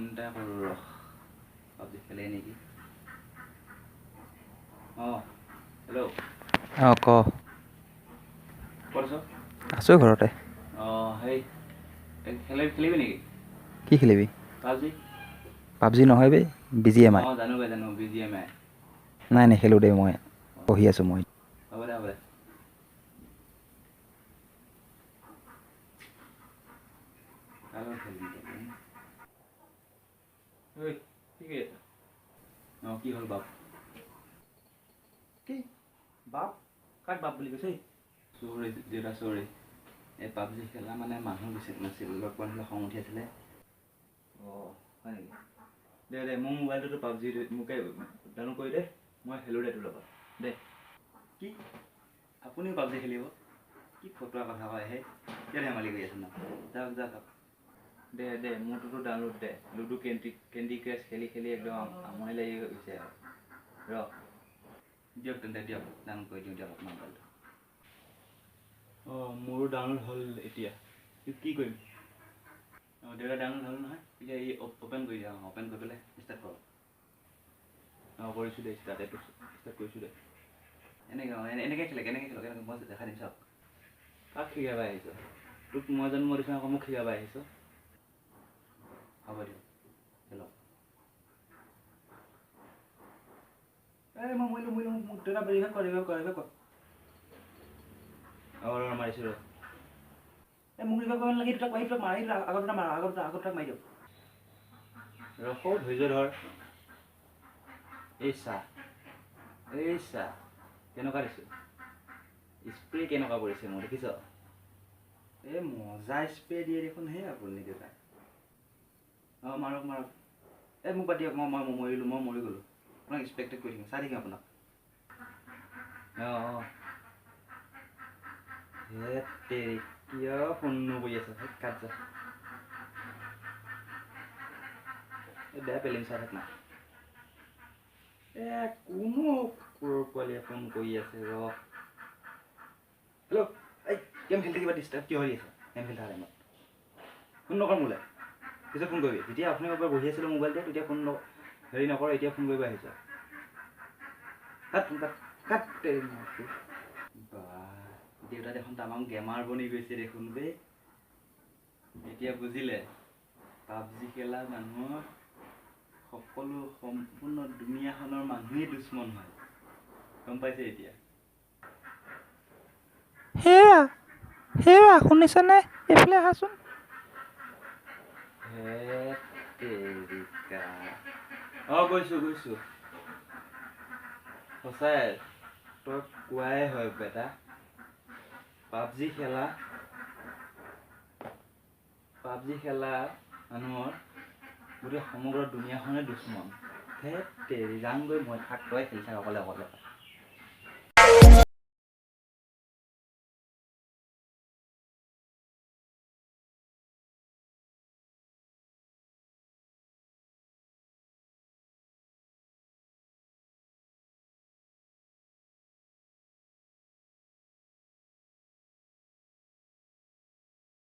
এটা কৰোঁ ৰহ, পাবজি খেলে নেকি? অঁ, হেল্ল'। অঁ, ক। ক'ত আছ? আছোঁ ঘৰতে। অঁ, সেই খেলে খেলিবি নেকি? কি খেলিবি? পাবজি। পাবজি নহয় বে, BGMI। অঁ, জানো বে, জানো, BGMI। নাই, নেখেলোঁ দেই, মই পঢ়ি আছোঁ মই। হ'ব দে, হ'ব দে। কাৰ লগত খেলিম এতিয়া? ঐ, কি কৰি আছ? অঁ, কি হ'ল বাপ? কি বাপ? কাক বাপ বুলি কৈছে? চৰি দেউতা, চৰি। এই পাবজি খেলা মানে মানুহ বেছি নাছিল, লগ পোৱা নাছিলে, খং উঠি আছিলে। অঁ, হয় নেকি? দে দে, মোৰ মোবাইলটোতো পাবজি মোকে ডাউনলোড কৰি দে, মই খেলোঁ দে তোৰ লগত দে। কি, আপুনিও পাবজি খেলিব? কি ফটোৱা কথা কয় হে! কিয় ধেমালি কৰি আছে ন? যাওক যাওক যাওক। দে দে, মোৰটোতো ডাউনলোড দে। লুডু, কেণ্ডি ক্ৰাছ খেলি খেলি একদম আমনি লাগি গৈছে আৰু। ৰ, দিয়ক তেন্তে, দিয়ক, ডাউনলোড কৰি দিওঁ দিয়ক আপোনাৰ মোবাইলটো। অঁ, মোৰো ডাউনলোড হ'ল, এতিয়া কি কৰিম? অঁ দেউতা, ডাউনলোড হ'ল নহয়, এতিয়া এই অ'পেন কৰি দিয়া। অঁ, অ'পেন কৰি পেলাই ষ্টাৰ্ট কৰক। অঁ, কৰিছোঁ দে, ষ্টাৰ্ট, এইটো ষ্টাৰ্ট কৰিছোঁ দে। এনেকৈ, অঁ, এনেকৈ খেলে, কেনেকৈ খেলক? এনেকৈ, মই দেখাই দিম চাওক। কাক শিকাব আহিছ? তোক মই জন্ম দিছোঁ, আকৌ মোক শিকাব আহিছ? হ'ব দিয়ক, খেলক। এই মই মৰিলোঁ, মৰিলোঁ। মোক দেউতা, ৰিভাইভ কৰ, ৰিভাইভ কৰ, ৰিভাইভ কৰ। অঁ, ৰ, মাৰিছোঁ ৰ। এই মোক ৰিভাইভ কৰিব নালাগে, দুটাক, দুটাক মাৰ, আগত দুটা মাৰ, আগত দুটা, আগত দুটাক মাৰি দিয়ক। ৰখো, ধৈৰ্য ধৰ। এই চা, এই চা, কেনেকুৱা দিছোঁ স্প্ৰে, কেনেকুৱা পৰিছে মোৰ দেখিছ? এই মজা স্প্ৰে দিয়ে দেখোন হে আপুনি দেউতা। অঁ, মাৰক মাৰক। এই মোক বাদ দিয়ক, মই মৰিলোঁ, মই মৰি গ'লোঁ। আপোনাক এক্সপেক্টেড কৰি থাকিম, চাই থাকিম আপোনাক। অঁ অঁ, হে তেৰি, কিয় ফোন কৰি আছ? সেই কাট যা। এই বেয়া পেলিম, চাই থাক না। এ কোনো কুকুৰৰ পোৱালিয়ে ফোন কৰি আছে, ৰ। হেল্ল'। এই গেম খেলি থাকিবা, ডিষ্টাৰ্ব কিয় হৈ আছে গেম খেলি থকা টাইমত? ফোন নকৰ মোলৈ, পিছত ফোন কৰিবি। যেতিয়া আপুনি এবাৰ বহি আছিলোঁ মোবাইলতে, তেতিয়া ফোন হেৰি নকৰ, এতিয়া ফোন কৰিব আহিছ? কাট ফোন, কাট কাট। বা, দেউতা দেখোন তামাম গেমাৰ বনি গৈছে দেখোন বে। এতিয়া বুজিলে, পাবজি খেলা মানুহৰ সকলো সম্পূৰ্ণ দুনীয়াখনৰ মানুহেই দুশ্মন হয়, গম পাইছে এতিয়া? হেৰা হেৰা, শুনিছানে? এইফালে আহাচোন। হে তেৰিকা। অঁ, গৈছোঁ গৈছোঁ। সঁচাই তই কোৱাই হয় বেটা, পাবজি খেলা মানুহৰ গোটেই সমগ্ৰ দুনীয়াখনে দুশ্মন। হে তেৰি, যামগৈ মই, থাক, তই খেলি থাক অকলে অকলে।